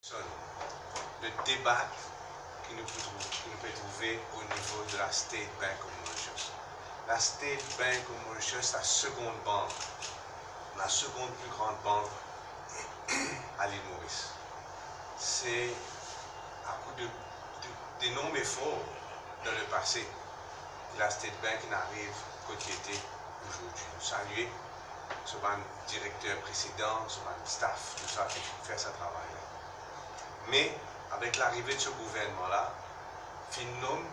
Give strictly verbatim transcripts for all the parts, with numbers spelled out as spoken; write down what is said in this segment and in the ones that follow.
Le deba ki nou pe trouv-, ki nou pe trouve o nivo de la State Bank of Mauritius. La State Bank of Mauritius, la seconde banque, la seconde plus grande banque à l'île Maurice. C'est à coup de, de, d'énormes efforts dans le passé que la State Bank in ariv kot li ete azordi. Nou salie so bann direkter presedan, so bann staff, tou sa ki finn fer sa travay la. Me, avek larive de so gouvernman la, finn nom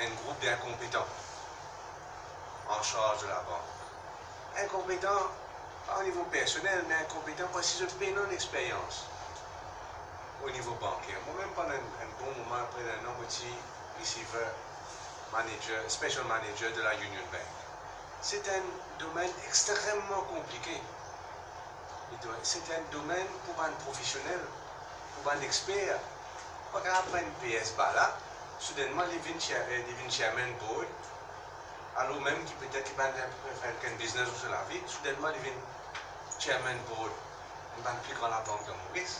enn group d'inkonpetan an sarz de la bank. Inkonpetan, pa o nivo personel, me inkonpetan parski zot pena lexperyans o nivo banker. Mwa mem, pandan enn, enn bon moman, pre d'enn an, mo ti receiver manager, special manager de la Union Bank. Se enn domenn extrememan konplike. Se enn domenn pou bann profesionel, pou bann exper. Pa kapav pran enn P S ba la, soudennman li vinn chair-, li vinn chairman board, alor mem ki petet li bann fer enn biznes dan so lavi, soudennman li vinn chairman board enn bann pli gran labank dan Moris.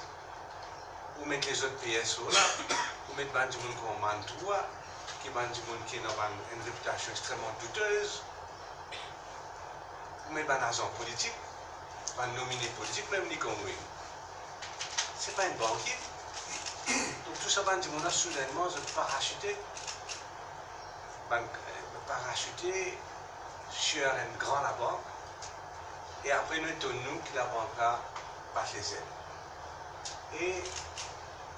Ou met lezot P S O la, ou met bann dimoun kouma Mantoua, ki bann dimoun ki ena bann, enn repitasion extrememan doutez. Ou met bann azan politik, bann nomine politik, mem li koumsa. Se pa enn bankie. Donk tou sa bann dimoun la, soudennman, zot parasite, bann, eh, parasite sir enn gran labank, e apre nou etonn nou ki labank la bat lezel. E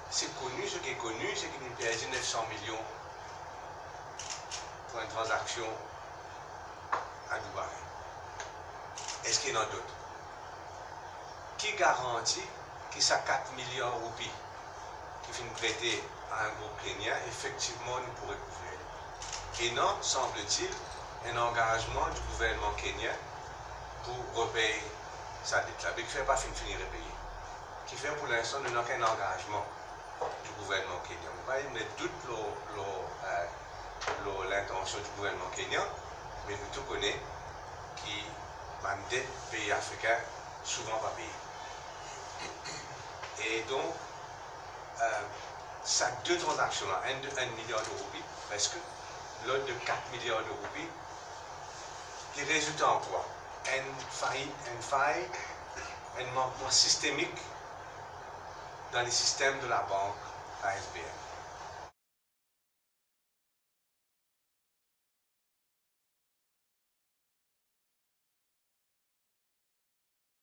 se koni, seki koni, seki nou perdi nef san milion pou enn tranzaksion a Dubai. Eski ena dot? Ki garanti ki sa kat miliar roupi ki finn prete a enn group kenyan, efektivman nou pou rekouvrir li? Ena, sanble-t-il, enn angazman di gouvernman kenyan pou repey sa det la, me kifer pa finn fini repeye. Kifer pou linstan nou napa enn angazman di gouvernman kenyan. Mo pa ena dout lor, lor, eh, lor lintansion di gouvernman kenyan, me nou tou kone ki bann det pei afrikin souvan pa peye. E donk, eh, sa de tranzaksion la, enn de enn miliar de roupi, preske, lot de kat miliar de roupi, li rezilta an kwa? Enn fay, enn fay, enn mankman sistemik dan le sistem de labank A S B M.